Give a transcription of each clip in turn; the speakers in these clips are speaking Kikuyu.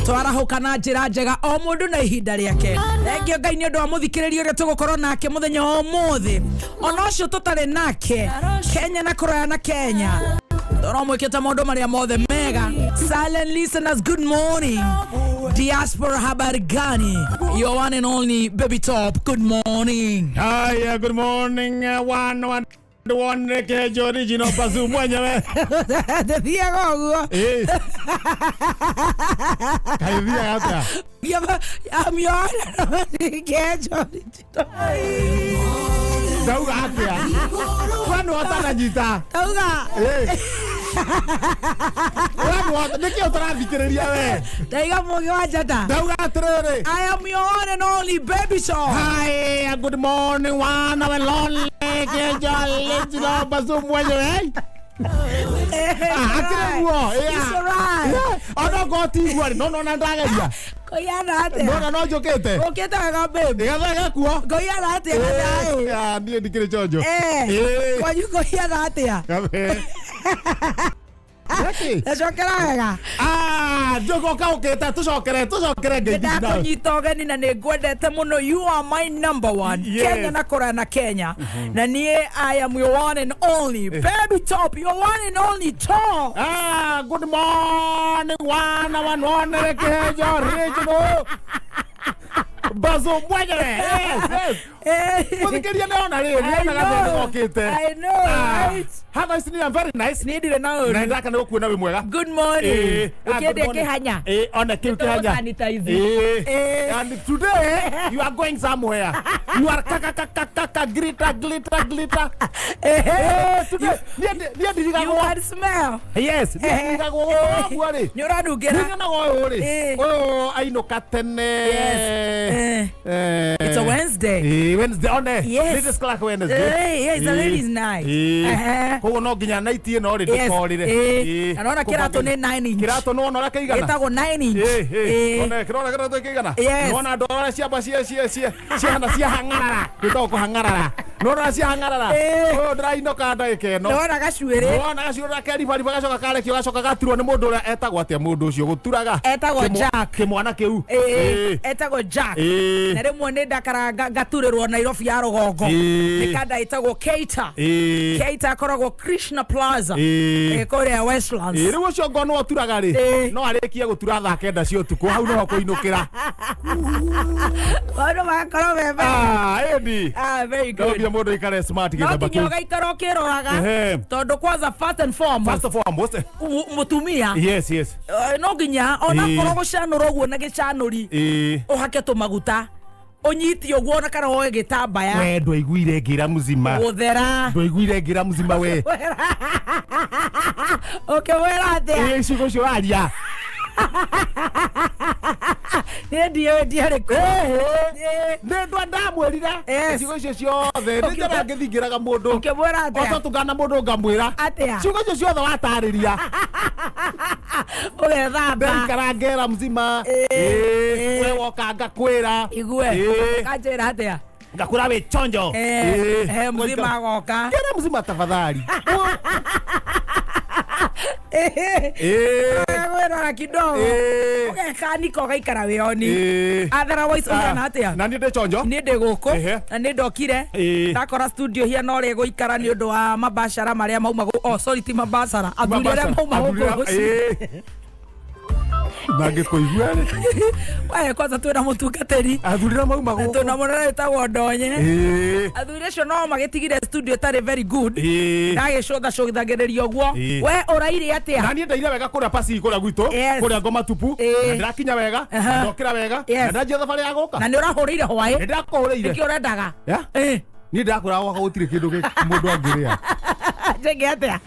Twarahũka na njĩra njega o mũndũ na ihinda rĩake. Thengio Ngai nĩ ũndũ wa mũthikĩrĩria ũrĩa tũgũkorwo nake mũthenya wa ũmũthĩ, ona ũcio tũtarĩ nake Kenya na kũraya na Kenya. Toro mwĩkĩte maũndũ marĩa mothe mega. Silent listeners, good morning. Diaspora, habari gani? Your one and only Baby Top, good morning. Haya, good morning, one one one Kejo original Bazu mwenyewe. Ndĩthiaga ũguo. Eh. Kaithia atia? I'm your one and only Kejo. Ndauga atia? Kwani watananyita? Tauga. Eh. Kwani wat nĩkĩ ũtarathikĩrĩria we? Ndaiga mũgĩ wa njata. Ndauga atĩrĩrĩ. I am your one and only Baby Top. Hi, good morning, one and only Kejo original Bazu mwenyewe. Ah, akĩrĩ guo. It's alright. Ona ngoti guo rĩ, no no na ndageria. Kũiyana atĩa? Ndona no njũkĩte. Ũkĩte wega babe. Ĩgathaa gakuo. Kũiyana atĩa gathaĩ? Ah, niĩ ndikĩrĩ chonjo. Eh. Eh. Kwanyu kũiyana atĩa? Gabe. Nĩkĩ? Ndacokera wega. Ah, njogoka ũkĩte tũcokere tũcokere ngeithi nawe. Ndakũnyita ũgeni na nĩ ngwendete mũno. You are my number one. Yes. Kenya na kũraya na Kenya. Na niĩ I am your one and only Baby Top, your one and only Top. Ah, good morning, one one one Kejo original. Bazo mwenyewe. Yes, yes. Eh. Mũthikĩria nĩona rĩrĩ, I nĩona gathĩ know. nĩgokĩte. I know, right? Haha ici nĩ very nice. Niĩ ndirĩ na Na ũru. ndaka nĩ gũkuona wĩ mwega. Good morning. Eh, ah, good Ũkĩendia morning. kĩhanya. Eh, ona kĩu kĩhanya. Sanitize. Eh. Eh. And today you are going somewhere. You are kaka kaka kaka glitter glitter glitter. Eh, today niĩ niĩ You ndirigagwo. can smell. Yes, niĩ ndirigagwo ũguo rĩ. Nĩ ũranungĩra. Ndiriganaga ũyũ rĩ. Eh. Ũyũ ainũka tene. Yes. Eh. Eh. It's a Wednesday. Eh, Wednesday one. Yes. Ladies Clark Wednesday. Eh, yeah, it's a Eh. ladies night. Eh. Ehe. Koguo no nginya night ĩno rĩ Yes. ndĩkorĩre. Eh. Eh. Na nona kĩratũ nĩ 9 inch. Kĩratũ nĩwona ũrĩa kĩigana? Gĩtagwo 9 inch. Eh, eh. Eh. One, kĩrona kĩratũ kĩigana? Yes. Nĩwona andũ arĩa ciamba cia cia cia ciahana ciahang'arara. Gĩtagwo kũhang'arara. Nĩwona ũrĩa ciahang'arara? Eh. Ũyũ ndĩrainũka ndagĩka ĩno. Nĩwona gacuĩrĩ. Nĩwona gacuĩrĩ keribariba gacoka karekio gacoka gaturwo nĩ mũndũ ũrĩa etagwo atĩa mũndũ ũcio gũturaga? Etagwo Jack. Kĩmwana kĩu. Eh, Eh. etagwo Jack. Eh. Na rĩmwe nĩ ndakara ngaturĩrwo Nairobi ya rũgongo. Eh. Nĩ kanda ĩtagwo Keita. Eh. Keita akoragwo Krishna Plaza. Eh. Eh, kũrĩa Westlands. Ĩ, rĩu ũcio ngono aturaga rĩ Eh. no arĩkie gũtura thaa kenda cia ũtukũ hau noho kũinũkĩra. Maũndũ magakorwo me mega. Ah, ĩni. Ah, very No good. nginya mũndũ aikare smart No gĩthemba nginya kĩu. ũgaikara ũkĩroraga. Ehe. Tondũ kwanza first and foremost First of all, most. mũtumia Yes. eh, no nginya ona Ĩĩ. korwo gũcanũra ũguo na gĩcanũri Ĩĩ. ũhake tũmaguta ũnyite ũguo ona kana woe gĩtambaya We ndwaiguire ngĩra mũzima. gũthera. Ndwaiguire ngĩra mũzima we. Ũkĩmwĩra atĩa? Ĩ, ciugo icio waria. Niĩ ndiũĩ ndiarĩ kuo. Ĩĩ. Nĩ ndwa ndamwĩrire. Yes. Ciugo icio ciothe nĩ njĩra ngĩthingĩraga mũndũ. Ũkĩmwĩra atĩa? Oto tũngana mũndũ ngamwĩra. Atĩa? Ciugo icio ciothe watarĩria. Ũgethamba. Ndaikara ngera mzima. Ĩĩ. Ĩĩ. We woka ngakwĩra. Igue. Ĩĩ. Kanjĩra atĩa? Ngakwĩra wĩ chonjo. Eh, Ĩĩ. eh, mzima agoka. Ngera mzima tafadhali. Ĩĩ. Gwĩrora kidogo. Ĩĩ. Ũgekanika ũgaikara wĩoni. Ĩĩ. Otherwise ũhana atĩa? Na niĩ ndĩ chonjo. Niĩ ndĩ gũkũ Ehe. na nĩ ndokire Ĩĩ. ndakora studio hiana ũrĩa ĩgũikara nĩ ũndũ wa mabacara marĩa mauma oh sorry ti mabacara athuri arĩa mauma gũkũ rũciũ. Ĩĩ. Mangĩkũigua rĩ. We kwanza twĩna mũtungatĩri Athuri arĩa mauma gũkũ. twĩna mũnene wĩtagwo Ndonye. Ĩĩ. Athuri acio no magĩtigire studio ĩtarĩ very good. Ĩĩ. Ndagĩcũthacũthagĩrĩria ũguo. Ĩĩ. We ũraire atĩa? Na niĩ ndaire wega kũrĩa pasi kũrĩa gwitũ Yes. kũrĩa ngoma tupu. Ĩĩ. Na ndĩrakinya wega Aha. na ndokĩra wega Yes. na ndanjia thabarĩ ya gũka. Na nĩ ũrahũrĩire hwaĩ. Nĩ ndĩrakũhũrĩire. Nĩkĩ ũrendaga? Yeah? Ĩĩ. Niĩ ndĩrakwĩra gwakwa gũtirĩ kĩndũ mũndũ angĩrĩa. Njĩke atĩa?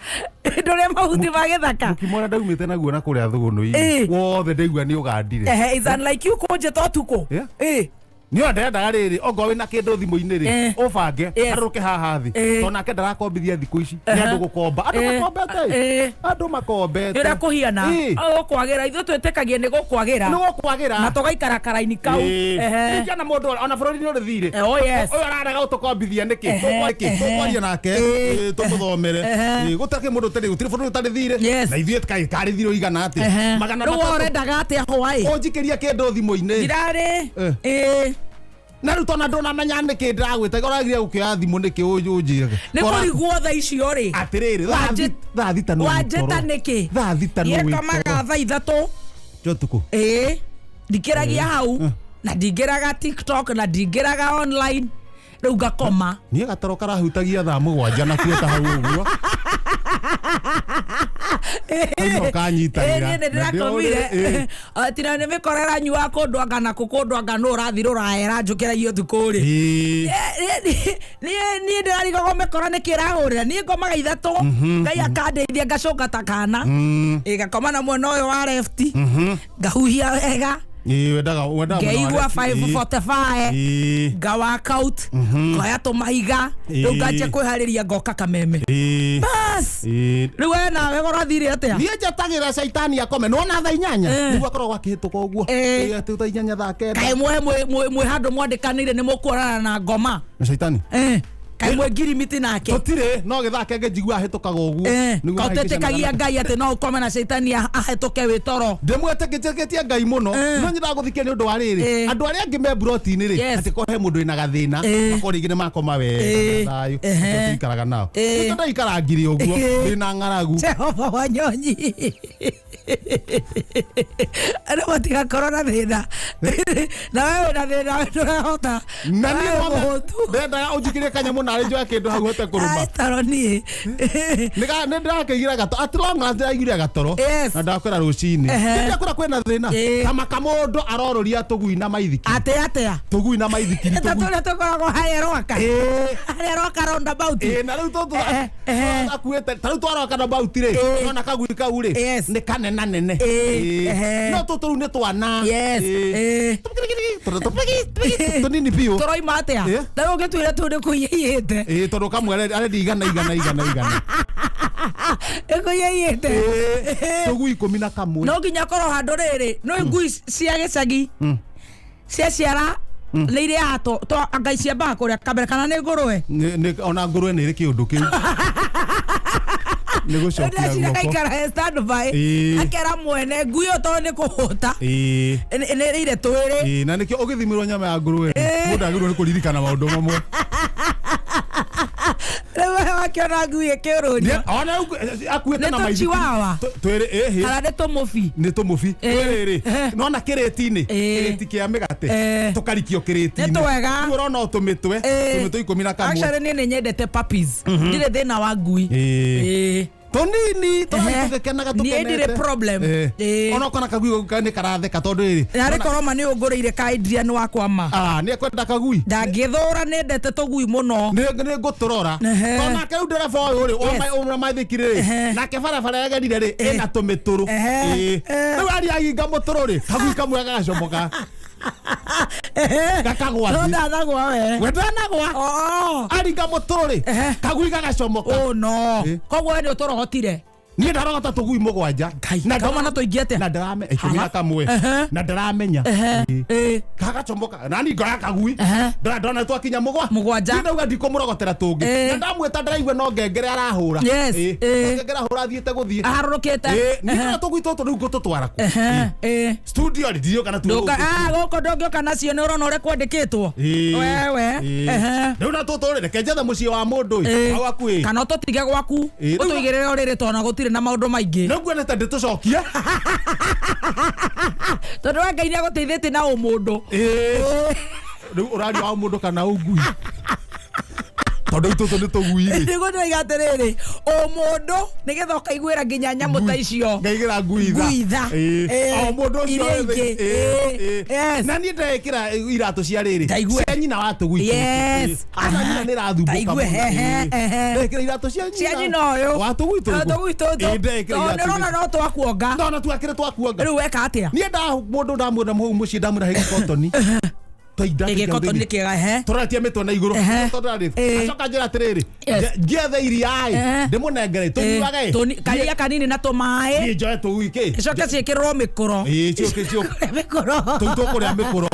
Ndũrĩa mahuti ma gĩthaka. Mũkimo ũrĩa ndaumĩte naguo na kũrĩa Ĩĩ. thũgũnũ-inĩ wothe ndaigua nĩ ũgandire. Ehe, is unlike you kũnjĩta ũtukũ. Yeah. Ĩĩ. Niĩ ndendaga rĩrĩ, ongorwo wĩna kĩndũ thimũ-inĩ rĩ, ũbange arũrũke haha thĩ, tondũ nake ndarakombithia thikũ ici nĩ andũ gũkomba, andũ makombete, andũ makombete. Nĩ ũrĩa kũhiana. Gũkwagĩra, ithuĩ twĩtĩkagia nĩ gũkwagĩra. Nĩ gũkwagĩra. Na tũgaikara karaini kau. Ningĩ ona mũndũ ona bũrũri nĩ ũrĩ thirĩ. Oh, yes. Ũyũ ararega gũtũkombithia nĩkĩ? Tũkwaria nake, tũmũthomere. Gũtarĩ mũndũ ũtarĩ, gũtirĩ bũrũri ũtarĩ thirĩ. Na ithuĩ karĩ thirĩ ũigana atĩa? Magana Rĩu we matatũ. ũrendaga atĩa hwaĩ? Ũnjikĩrie kĩndũ thimũ-inĩ. Ndirarĩ. Na rĩu tona ndũnamenya nĩkĩ ndĩragwĩta, ũragire gũkĩoya thimũ nĩkĩ ũnjĩraga? Nĩ kũrigwo thaa icio rĩ. Atĩrĩrĩ, thaa thita no Wanjĩta wĩtoro. nĩkĩ? Thaa thita no Niĩ wĩtoro. ngomaga thaa 3. Cia ũtukũ. Ĩĩ, ndikĩragia hau na ndingĩraga TikTok na ndingĩraga online, rĩu ngakoma. Niĩ gatoro karahutagia thaa 7 na kuota hau ũguo. Hau no kanyitagĩra. Niĩ nĩ ndĩrakomire. Tina nĩ mĩkora ĩranyuaga kũndũ anga na kũ kũndũ anga nũ ũrathiĩ rũraya ĩranjũkĩragia ũtukũ rĩ. Niĩ ndĩrarigagwo mĩkora nĩkĩ ĩrahũrĩra. Niĩ ngomaga 3, Ngai akandeithia ngacoka ta kana. Ngakoma na mwena ũyũ wa left, ngahuhia wega. Wendaga wendaga mwena wa Ngeigua left. 5:45, nga work out, ngoya tũmahiga, rĩu nganjia kwĩharĩria ngoka kameme. Bas. Rĩu we nawe ũrathire atĩa? Niĩ njetagĩra caitani akome, nĩwona thaa 8 nĩguo akoragwo akĩhĩtũka ũguo. Atĩ thaa 8 thaa 9. Kaĩ mwĩ handũ mwandĩkanĩire nĩ mũkuonana na ngoma? Na caitani. Kaĩ mwĩ ngirimiti nake? Tũtirĩ, no gĩthaa kenge njigua ahĩtũkaga ũguo. Nĩguo Kaũtetĩkagia Ngai atĩ no ũkome na caitani ahĩtũke wĩ toro? Ndĩmwetĩkĩtie Ngai mũno, no nyendaga gũthikia nĩ ũndũ wa rĩrĩ, andũ arĩa angĩ me mburoti-inĩ rĩ, atĩ ko he mũndũ wĩna gathĩna, makorwo rĩngĩ nĩ makoma wega na thayũ, tũikaraga nao. Nĩkĩo ndaikara ngiri ũguo ndĩna ng'aragu. Jehova Wanyonyi, andũ matigakorwo na thĩna, na we wĩna thĩna, we ndũrahota. Na niĩ We wothe mũhũtu. ndendaga ũnjikĩrie kanyamũ narĩ njoe kĩndũ hau hote kũrũma. Ai, toro niĩ. Nĩ ndĩrakĩigire gatoro, at long last ndĩraigire gatoro. Na ndakwĩra rũcinĩ ndĩrakwĩra kwĩna thĩna. Kama kamũndũ arorũria tũgui na maithikiri. Atĩ atĩa? Tũgui na maithikiri. Ta Tũgui. tũrĩa tũkoragwo harĩa Rwaka, harĩa Rwaka roundabout. Ĩĩ, na rĩu tũtũ akuĩte ta rĩu twaroka na bauti rĩ, nona kagui kau rĩ nĩ kanenanene. No tũtũ rĩu nĩ twana. Tũnini biũ. Tũroima atĩa? Ta rĩu ũngĩtwĩra tũu nĩ kũiyĩte. Ĩĩ, tondũ kamwe arendia igana igana igana igana. Nĩ kũiyĩte. Tũgui 11. No nginya korwo handũ rĩrĩ no ngui cia gĩcagi ciaciara nĩ irĩaga anga ciambaga kũrĩa kambere kana nĩ ngũrwe? Ona ngũrwe nĩ ĩrĩ kĩũndũ kĩu nĩ gũcokia Ndĩreciria guoko. gaikara he standby, akera mwene ngui ĩyo tondũ nĩ kũhũta nĩ ĩrĩire twĩrĩ. Ĩĩ, na nĩkĩo ũgĩthimĩrwo nyama ya ngũrwe mũndũ agĩrĩirwo nĩ kũririkana maũndũ mamwe. Rĩu we wakĩona ngui ĩkĩũrũria. Ona akuĩte Nĩ na maithikiri. tũchiwawa. Twĩrĩ ĩhĩ. Kana nĩ tũmũbi? Nĩ tũmũbi. Twĩrĩ rĩ, nona kĩrĩti-inĩ, kĩrĩti kĩa mĩgate, tũkarikio kĩrĩti-inĩ. Nĩ twega. Rĩu ũrona o tũmĩtwe, tũmĩtwe 11. Actually niĩ nĩ nyendete puppies, ndirĩ thĩna wa ngui. Tũnini tũrathiĩ tũgĩkenaga Niĩ tũkenete. ndirĩ problem. Ona ũkona kagui nĩ karatheka tondũ rĩrĩ. Narĩ korwo ma nĩ ũngũrĩire ka Adrian wakwa ma. Ah, nĩ ekwenda kagui. Ndangĩthũra, nĩndete tũgui mũno. Nĩ ngũtũrora. Tondũ nake rĩu ndereba ũyũ rĩ, wa maithikiri rĩ, nake barabara yagerire rĩ, ĩna tũmĩtũrũ. Rĩu aria ahinga mũtũrũ rĩ, kagui kamwe gagacomoka. Gakagwa No thĩ. ndanagwa we. We ndanagwa. Aringa mũtũrũ rĩ, kagui gagacomoka. Oh no. Koguo we nĩ ũtũrogotire? Niĩ ndarogota tũgui 7. Ngai, kauma na tũingĩ atĩa? Na ndarame 11. Na ndaramenya. Gagacomoka. Na niĩ ngoya kagui. Ndona twakinya 7. Niĩ ndauga ndikũmũrogotera tũngĩ. Na ndamwĩta ndĩraigua no ngengere arahũra. No ngengere ahũra athiĩte gũthiĩ. Aharũrũkĩte. Niĩ ndona tũgui tũtũ rĩu ngũtũtwara kũ? Studio rĩ, ndiũĩ kana tu Ndũka, gũkũ ndũngĩũka nacio, nĩ ũrona ũrĩa kwandĩkĩtwo. Wewe. Rĩu na tũtũ rĩ, reke njethe mũciĩ wa mũndũ ĩ, hau hakuhĩ. Kana ũtũtige gwaku, ũtũigĩrĩre ũrĩrĩ tondũ ona gũtirĩ na maũndũ maingĩ. Nĩ nguonete ndĩtũcokie. Tondũ we Ngai nĩ agũteithĩtie na ũmũndũ. Rĩu ũraria wa mũndũ kana ũngui? Tondũ rĩu tũtũ nĩ tũgui rĩ. Nĩguo ndĩroiga atĩrĩrĩ, ũmũndũ nĩgetha ũkaiguĩra nginya nyamũ ta icio. Ngaigĩra ngui tha. Ngui tha. O mũndũ ũcio Iria wothe. ingĩ. Na niĩ ndekĩra iratũ cia rĩrĩ. Ndaigue. Cia nyina wa tũgui tũtũ. Ona nyina nĩ ĩrathumbũka Ndaigue, mũno. Ndekĩra iratũ cia nyina. Cia nyina ũyũ. Wa tũgui tũtũ. Wa tũgui tũtũ. Ndekĩra Tondũ iratũ nĩ ũrona icio. no twakuonga. Ndona twakĩrĩ twakuonga. Rĩu weka atĩa? Niĩ nda mũndũ ndamwĩra hau mũciĩ ndamwĩra he gĩkotoni. Twainda Gĩkoto nĩ kĩega ehe. Tũratia mĩtwe na igũrũ. Ehe. Tondũ Ĩĩ. acoka njĩra atĩrĩrĩ, Yes. njethe iria-ĩ, Ehe. ndĩmũnengere tũnyuage. Karia kanini na tũmaĩ. Niĩ njoe tũu ikĩ. Icoke ciĩkĩrwo mĩkũro. Ĩĩ, ciũke Mĩkũro. tũu tũkũrĩa mĩkũro.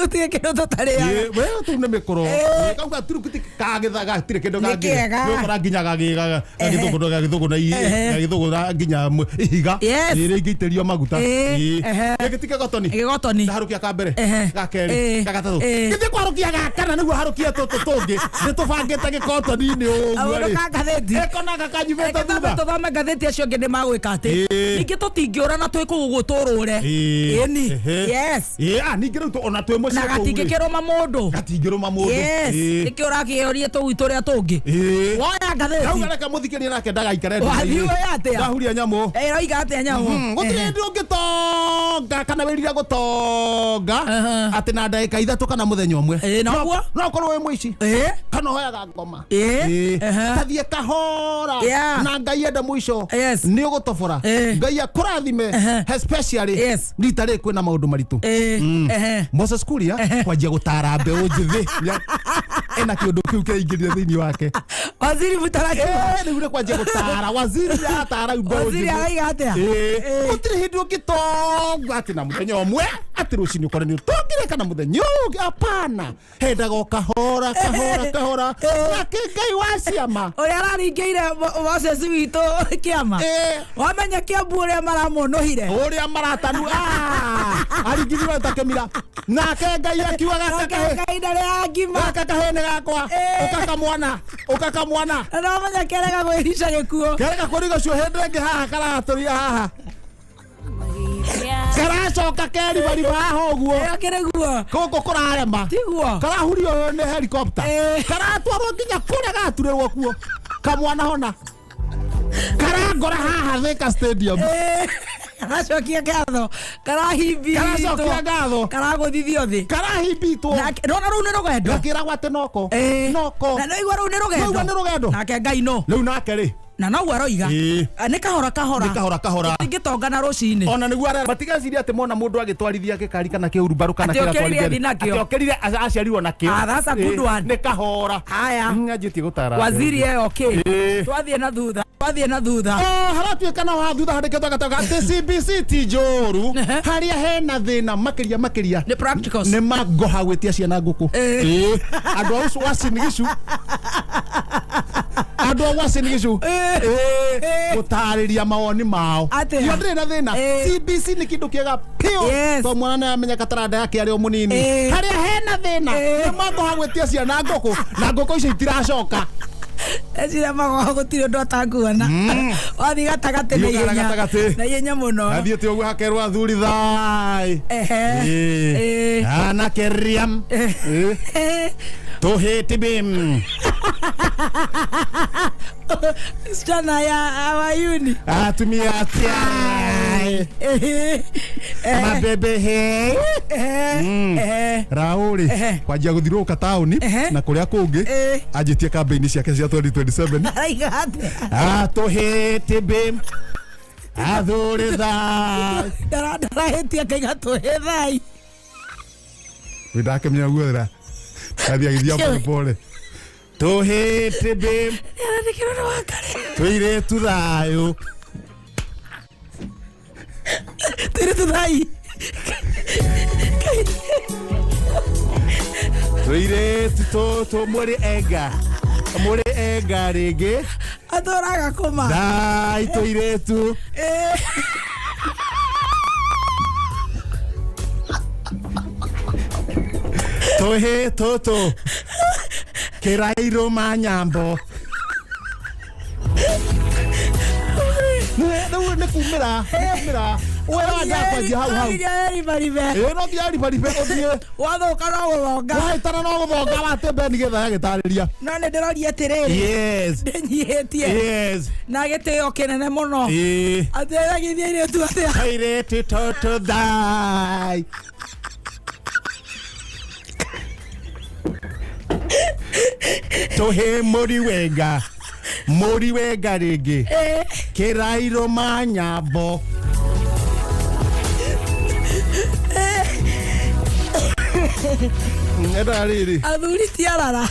Gũtirĩ kĩndũ tũtarĩaga. Ĩĩ, we tũu nĩ mĩkũro. Ĩĩ. Ĩĩ, kau gatirukiti kagĩtha gatirĩ kĩndũ Nĩ kangĩ. kĩega. Nĩũkora nginya gagĩthũgũna gagĩthũgũna Ehe. gagĩthũgũna nginya ihiga. Yes. Ĩĩ, rĩngĩ itĩrio maguta. Ĩĩ, Ĩĩ. ehe. Gĩkĩ ti gĩgotoni. Gĩgotoni. Ndaharũkia ka mbere, Ehe. ga kerĩ, Ĩĩ. ga gatatũ. Ĩĩ. Gĩthiĩ kwarũkia ga kana nĩguo harũkie tũtũ tũngĩ. Nĩtũbangĩte gĩkotoni-inĩ ũguo Kaũndũ rĩ. ka ngathĩti. Ĩkona gakanyumĩte Reke twambe thutha. tũthome ngathĩti acio angĩ nĩ magwĩka atĩ. Ĩĩ. Ningĩ tũtingĩũra na twĩ kũu ũguo tũrũre. Ĩĩ. Ĩni. Ehe. Yes. Ĩĩ, ah, ningĩ rĩu ona twĩ mũciĩ Na kũu rĩ. gatingĩkĩrũma mũndũ. Gatingĩrũma mũndũ. Yes. Ĩĩ. Nĩkĩo ũrakĩorie tũu tũrĩa tũngĩ. Ĩĩ. Woya ngathĩti. Rauga reke mũthikĩrie nake ndagaikare Wathiĩ woya atĩa? Ndahuria nyamũ. Ĩroiga atĩa nyamũ? Gũtirĩ hĩndĩ ũngĩtonga kana wĩrire gũtonga Aha. atĩ na ndagĩka ithatũ kana mũthenya ũmwe. Ĩĩ, noguo. No ũkorwo wĩ mũici Ĩĩ. kana ũhoyaga ngoma. Ĩĩ. Ĩĩ. Aha. Tathiĩ kahora Yeah. na Ngai enda mũico Yes. nĩ ũgũtobora. Ĩĩ. Ngai akũrathime Aha. especially Yes. rita rĩrĩ kwĩna maũndũ maritũ. Ĩĩ. Ehe. Moses Kuria kwanjia gũtara mbeũ njĩthĩ ena kĩũndũ kĩu kĩraingĩrire thĩinĩ wake. Waziri mũtarakiwa. Ĩĩ, rĩu nĩ kwanjia gũtara waziri aratara rĩu mbeũ Waziri njĩthĩ. araiga atĩa? Ĩĩ. Ĩĩ. Gũtirĩ hĩndĩ ũngĩtonga atĩ na mũthenya ũmwe atĩ rũcinĩ ũkore nĩ ũtongire kana mũthenya ũngĩ apana hendaga o kahora kahora kahora nake Ngai wa ciama. Ũrĩa araringĩire Moses witũ kĩama. Ĩĩ. Wamenya Kĩambu ũrĩa maramũnũhire. Ũrĩa maratanu aringithirwo ta kĩmira nake Ngai akiuga gaka Nake kahĩ Ngai ndarĩ ngima. gaka kahĩ nĩ gakwa Ĩĩ. ũkaka mwana ũkaka mwana Na wamenya kĩarega kwĩrica gĩkuo. kerega kũriga cio hĩndĩ ĩngĩ haha karatũria haha karacoka keribariba haha ũguo Ĩyo kĩrĩ guo. gũkũ kũrarema Tiguo. karahurio nĩ helicopter Ĩĩ. karatwarwo nginya kũrĩa gaturĩrwo kuo kamwana hona karangora haha Thika Stadium. Ĩĩ. Karacokia ngatho. Karahimbitwo. Karacokia ngatho. Karagũthithio thĩ. Karahimbitwo. Nake ndona rũu nĩ rũgendo. Gakĩragwo atĩ noko Ĩĩ. noko Na nĩwaigua rũu nĩ rũgendo. Nĩwaigua nĩ rũgendo. Nake Ngai no. Rĩu nake rĩ Na noguo aroiga. Ĩĩ. Nĩ kahora kahora. Nĩ kahora kahora. Tũtingĩtonga na rũcinĩ. Ona nĩguo arĩa matigeciria atĩ mona mũndũ agĩtwarithia gĩkari kana kĩhurumbarũ kana Atĩ okĩrire kĩratwarithia athi nakĩo. atĩ okĩrire aciarirwo nakĩo. Ah, that's a good Ĩĩ, one. nĩ kahora. Haya. Anjĩtie gũtara Waziri e okay. Ĩĩ. Twathiĩ na thutha. Twathiĩ na thutha. Haratuĩka no haha thutha handĩkĩtwo gatoka atĩ CBC ti njũru Ehe. harĩa hena thĩna makĩria makĩria Nĩ practicals. nĩ mangoha gwĩtia ciana ngũkũ. Ĩĩ. Ĩĩ. Andũ a Uasin Gishu andũ a Uasin Gishu Ĩĩ. Ĩĩ. Gũtarĩria mawoni mao. Atĩa? Iyo ndĩrĩ na thĩna. Ĩĩ. CBC nĩ kĩndũ kĩega piũ Yes. to mwana nĩ amenya kataranda yake arĩ o mũnini. Ĩĩ. Harĩa hena thĩna Ĩĩ. nĩ mangoha gwĩtia ciana ngũkũ na ngũkũ icio itiracoka. Eciria magoha gũtirĩ ũndũ atanguona. Wathiĩ gatagatĩ na Thiĩ ũkara ihenya. gatagatĩ. Na ihenya mũno. Athiĩte ũguo hakerwo athuri thai. Ehe. Ĩĩ. Anake riam. Ĩĩ. Ehe. Tũhĩti bim. Msichana ya Awayuni. Atumia atiai. Ehe. Ehe. Mabebe he. Ehe. Ehe. Raũrĩ Ehe. kwanjia gũthiũrũrũka taũni Ehe. na kũrĩa kũngĩ Ĩĩ. anjĩtie kambĩini ciake cia 2027. Araiga atĩa? Atũhĩti bim. Athuri thai. Ndarahĩtia akaiga tũhĩ thai. Wĩndakĩmenya guothera. Athiĩ agĩthiĩ pole pole. Tũhĩti bim. Nĩarandĩkĩrwo nĩ Wangarĩ. Tũirĩtu thayũ. Tũirĩtu thai. Tũirĩtu tũtũ mũrĩ enga. Mũrĩ enga rĩngĩ. Atũraga kũma. Thai tũirĩtu. Ĩĩ. Tũhĩ tũtũ. Kĩrairũ ma nyambo. Rĩu nĩ kumĩra. Nĩ kumĩra. We wanja kwanjia hau hau. Nginya Eribaribe. Ĩĩ no nginya Eribaribe ũthiĩ. Wathũka no gũthonga. Wahĩtana no gũthonga watĩ Ben Githa agĩtarĩria. No nĩ ndĩroria atĩrĩrĩ. Yes. Ndĩnyihĩtie. Yes. Na gĩtĩo kĩnene mũno. Ĩĩ. Atĩ agithia airĩtu atĩa? Tũirĩtu tũtũ thai. Tũhĩ mũri wenga. Mũri wenga rĩngĩ. Ĩĩ. Kĩrairũ ma nyambo. Endaga rĩrĩ. Athuri ti arara.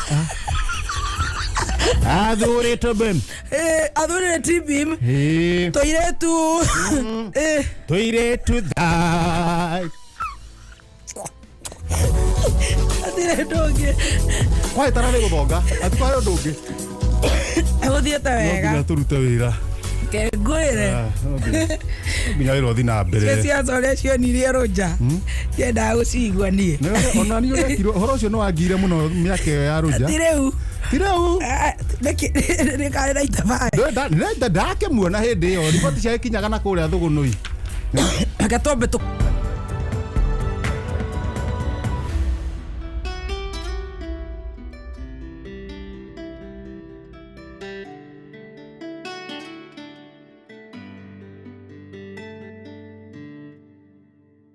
Athuri tũbim. Athuri nĩ tibim. Ĩĩ. Tũirĩtu. Tũirĩtu thai. Hatirĩ ũndũ ũngĩ. Kwaĩ tararĩ gũthonga. Atikwarĩ ũndũ ũngĩ. Gũthiĩte No wega. nginya tũrute wĩra. Ke ngwĩre. Ah, no nginya wĩra ũthiĩ na mbere. Ciaca ũrĩa cionirie rũnja. Ndiendaga gũcigua niĩ. Ona niĩ ũrekirwo ũhoro ũcio nĩ wangire mũno mĩaka ĩyo ya rũnja. Ti rĩu. Ti rĩu. Nĩ karĩ na itabaĩ. Ndakĩmuona hĩndĩ ĩyo riboti ciagĩkinyaga na kũrĩa thũgũnũi. Reke twambe tũ